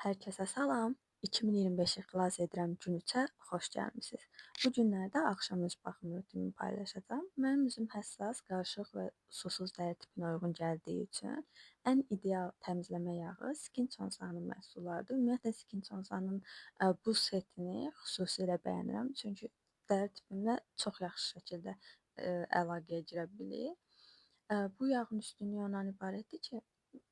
Hər kəsə salam. 2025-i xilas edirəm gün 3-ə xoş gəlmisiniz. Bu günlərdə axşam üz baxım rutinimi paylaşacağam. Mənim üzüm həssas, qarışıq və susuz dəri tipinə uyğun gəldiyi üçün ən ideal təmizləmə yağı Skin Chonsanın məhsullarıdır. Ümumiyyətlə Skin Chonsanın bu setini xüsusilə bəyənirəm. Çünki dəri tipimlə çox yaxşı şəkildə əlaqəyə girə bilir. Bu yağın üstünlüyü ondan ibarətdir ki,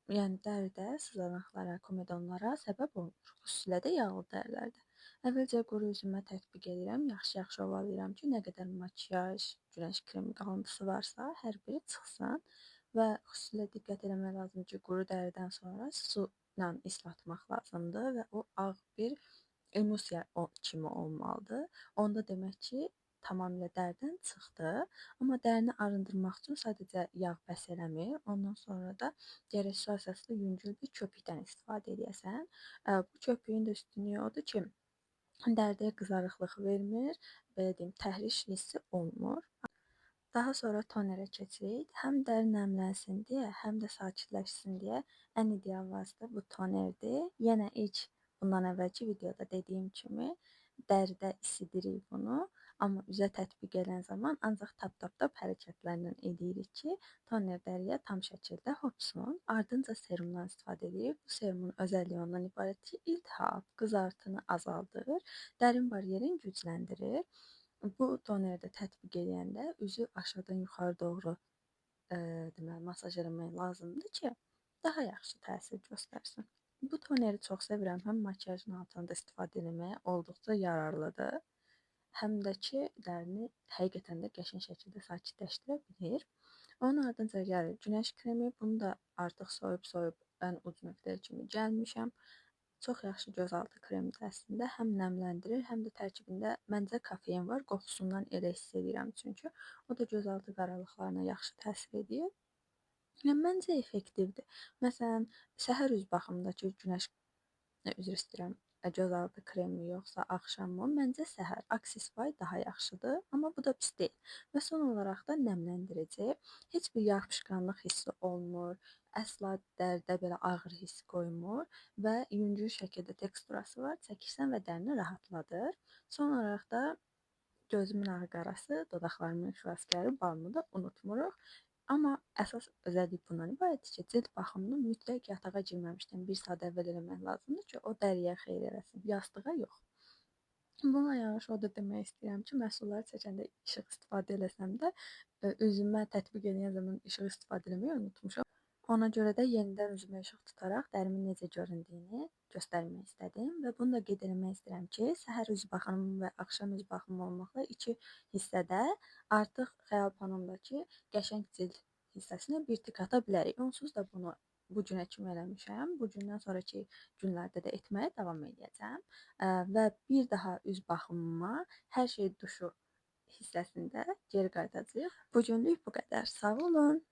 yəni dəridə sızanaqlara, komedonlara səbəb olmur. Xüsusilə də yağlı dərilərdə. Əvvəlcə quru üzümə tətbiq edirəm, yaxşı-yaxşı ovalayıram ki, nə qədər makiyaj, günəş kremi qalıntısı varsa, hər biri çıxsın. Və xüsusilə diqqət eləmək lazımdır ki, quru dəridən sonra su ilə islatmaq lazımdır və o ağ bir emulsiya kimi olmalıdır. Onda demək ki, tamamilə dəridən çıxdı. Amma dərini arındırmaq üçün sadəcə yağ bəs eləmir. Ondan sonra da gərək su əsaslı yüngül bir köpükdən istifadə edəsən. Bu köpüyün də üstünlüyü odur ki, dəridə qızarıqlıq vermir, belə deyim, təhriş hissi olmur. Daha sonra tonerə keçirik. Həm dəri nəmlənsin deyə, həm də sakitləşsin deyə ən ideal vasitə bu tonerdir. Yenə ilk bundan əvvəlki videoda dediyim kimi dəridə isidirik bunu. Amma üzə tətbiq edən zaman ancaq tap-tap-tap hərəkətlərlə eləyirik ki, toner dəriyə tam şəkildə hopsun. Ardınca serumdan istifadə edirik. Bu serumun özəlliyi ondan ibarətdir ki, iltihab, qızartını azaldır, dərin baryerini gücləndirir. Bu toneri də tətbiq eləyəndə üzü aşağıdan yuxarı doğru deməli, masaj eləmək lazımdır ki, daha yaxşı təsir göstərsin. Bu toneri çox sevirəm. Həm makiyajın altında istifadə eləməyə olduqca yararlıdır. Həm də ki, dərini həqiqətən də qəşəng şəkildə sakitləşdirə bilir. Onun ardınca gəlir günəş kremi. Bunu da artıq soyub-soyub ən uc nöqtəyə kimi gəlmişəm. Çox yaxşı gözaltı kremidir əslində. Həm nəmləndirir, həm də tərkibində məncə kofein var. Qoxusundan elə hiss edirəm çünki. O da gözaltı qaralıqlarına yaxşı təsir edir. Yəni, məncə effektivdir. Məsələn, səhər üz baxımındakı günəş, üzr istəyirəm, gözaltı kremi yoxsa axşammı? Məncə səhər Axis Y daha yaxşıdır, amma bu da pis deyil. Və son olaraq da nəmləndirici. Heç bir yapışqanlıq hissi olmur, əsla dəridə belə ağır hiss qoymur və yüngül şəkildə teksturası var. Çəkirsən və dərini rahatladır. Son olaraq da gözümün ağı qarası, dodaqlarımın xilaskarı balmı da unutmuruq. Amma əsas özəllik bundan ibarətdir ki, cild baxımını mütləq yatağa girməmişdən bir saat əvvəl eləmək lazımdır ki, o dəriyə xeyir eləsin, yastığa yox. Bununla yanaşı o da demək istəyirəm ki, məhsulları çəkəndə işıq istifadə eləsəm də, üzümə tətbiq eləyən zaman işıq istifadə eləməyi unutmuşam. Ona görə də yenidən üzümə işıq tutaraq dərimin necə göründüyünü göstərmək istədim və bunu da qeyd eləmək istəyirəm ki, səhər üz baxımı və axşam üz baxımı olmaqla iki hissədə artıq xəyal panomdakı qəşəng cild hissəsinə bir tik ata bilərik. Onsuz da bunu bu günə kimi eləmişəm. Bu gündən sonraki günlərdə də etməyə davam eləyəcəm. Və bir daha üz baxımıma hər şey duşu hissəsində geri qayıdacağıq. Bu günlük bu qədər. Sağ olun.